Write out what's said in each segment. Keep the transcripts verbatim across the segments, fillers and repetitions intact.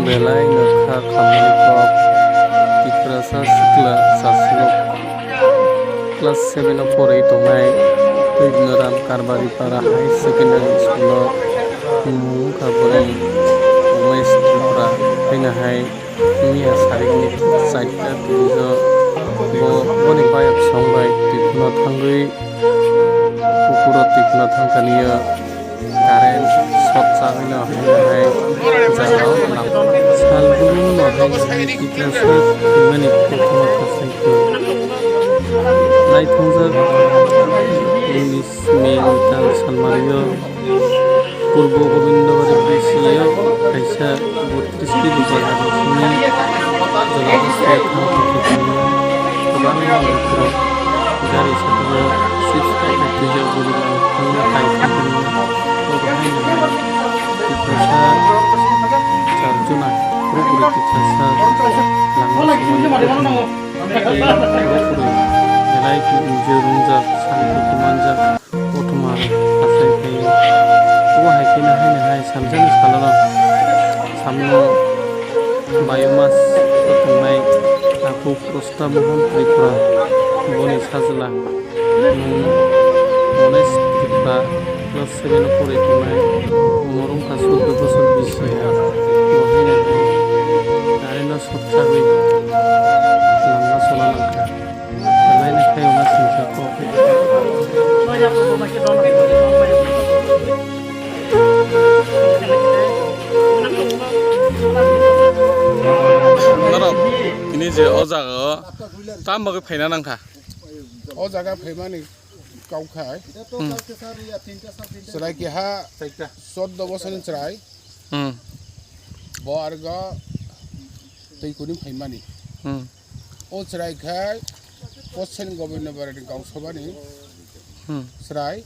Belai nokha khamani kok. Tiprasa sikla sasilok class seven o porwi tongnai Twibnoram Karbari Para High Secondary School o mung wngkha borok Umesh Tripura. Haino hai miya sarikni charta twijo bo boni bayap song bai twi phano thangwi pukur o twi phano thangkha nio. Current short chagwino hai hai jagao nang. Sal bumungno hai hai Tiprasa thwimani kothoma kasaikhe naithokjak. Unis May ni tal salmario Purbo Gobindabari B C o kaisa botris kilo bazar ni simi jora bwskango thang thang khe tongo. Kwbangma borok gari sakao chips packet twijak, borok rok thangwi hai thang thang o. Obo hai no Tiprasa char jona, bwrwi bwrwi Tiprasa langma songmani kothoma, borok kwrwi belai khe enjoy wngjak, santi khe manjak. Kothoma achai khaio. Obo hai khe no haino hai samsani salo no samno biomass o tongnai takhuk Prosta Mohan Tripura, boni sajla mung Monesh Tripura, class seven o porwi tongnai, umor wngkha chwddo bosor bisi. Bo haino hai current no short chagwi langma sola langkha. Belai no khe wngma singsa kok. Norok tini je o jaga o tam bagwi phaina nangkha? O jaga phaimani kok khai. Hmm. Chwrai keha chwddo bosorni chwrai. Hmm. Bo argo twi kuni phaimani. Hmm. O chwrai khai Kochen Gobinda Barani Gausabani Hmm. chwrai.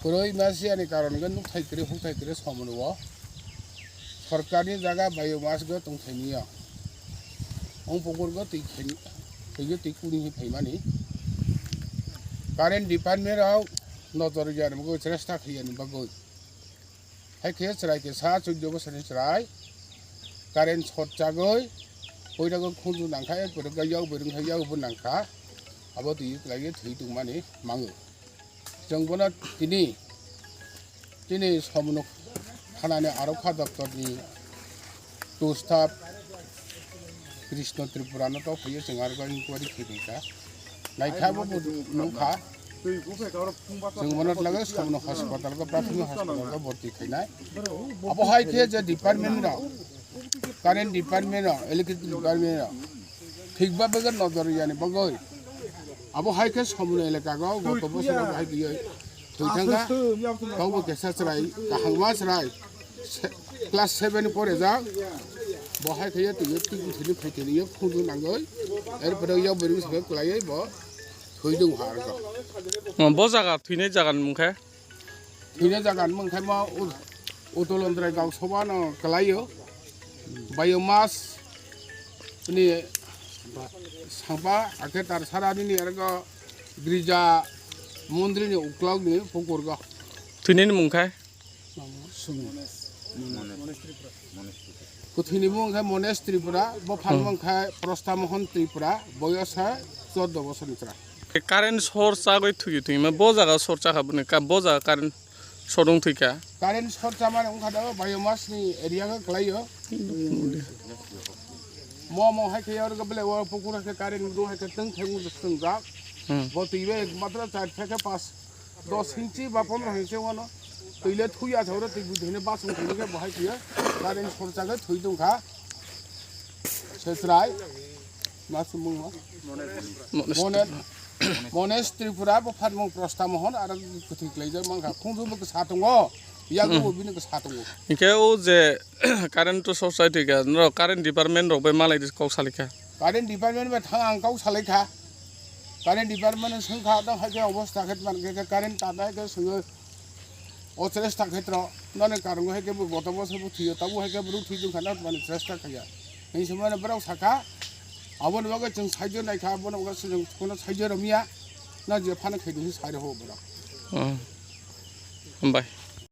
Kwrwi masiani karon hwnkhe nukthai kwrwi hukthai kwrwi somano o. Sorkarni jaga biomass go tongthai niya. Ong pukur go twi khaini, twi twi kuni hi phaimani. Current department rok nojor rwya ni bagwi chesta khaiyani bagwi. Hai khe chwrai kisa chwddo bosoni chwrai current short chagwi poirago khunju nangkha, ek pore yak bai rwngkha, yak bo nangkha, abo twi kwlaiwi thwi tongmani mango. Chwng bono tini, tini Somno thanani arokha doptorni two staff Krishna Tripura no tok phaiyo, chwng arokha inquiry khaikha. Naikha bo nukha. Chwng bono lage Somno hospital ko, Prathimik hospital ko borti khainai. Abo hai khe je department rok, current department rok, electricity department rok, thik ba bagwi nojor rwya ni bagwi. Abo hai khe Somno elaka go goto bosor bo hai khe thwi thangkha. Tongbo kesa chwrai, kahangma chwrai. Se-, class seven pore jak. Bo hai khe twi twi thini phai tini yo khunju nangwi. Er pore yo bwrwi sabai kwlaiwi bo thwi dung har ko. Bo jaga thwinai jaga ni mung khe? Thwinai jaga ni mung khe mo Ut-, Utol Andrai Gausabano kwlaio. Biomass ni sangpa akhe tar sara nini argo girja mondri ni uklog ni pukur go. Thwinai ni mung khe? Kwthwini mung khe Monesh Tripura, bophan mung khe Prosta Mohan Tripura, boyos hai chordo bosor ni chwrai. Current short chagwi thwio thwima, bo jaga short chakha bwni, ka-, bo jaga current short wng thwikha. Current short chamani wngkha do biomass ni area khe kwlaio. Mo mo hai khe oro belai o pukur hai khe current do hai khe tong thang tong jak. Hmm. Bo twi bai matro char theke pas dos inchi ba pondro inchi wano twi le thwi ya thoro twi bwthai ne basong thwi khe bo hai khe current short chagwi thwi tong kha. Se chwrai. Ma sumung no? Monesh. Monesh, Monesh Tripura, bo phatmung Prosta Mohon, aro kwthwi klaijak mankha. Khungju bo kwsa tongo, yago bo bini kwsa tongo. Hinkhe o je current to short side kha, norok current department rok bai malai kok salikha. Current department bai thang ang kok salaikha. Current department swngkha, do hai khe obostha khe man khe current ta dai khe swngwi. O chesta khetro nani karongo hai khe bo goto bosor bo thwiyo, tabuk hai khe borok thwi tongkha na mani chesta khaiya. Hini simi mani borok sakha, aboni bagwi chwng saijo naikha, aboni bagwi chwng kono saijo romya, na je phano khaidi hinwi sai rokho borok. Hmm. Hambai.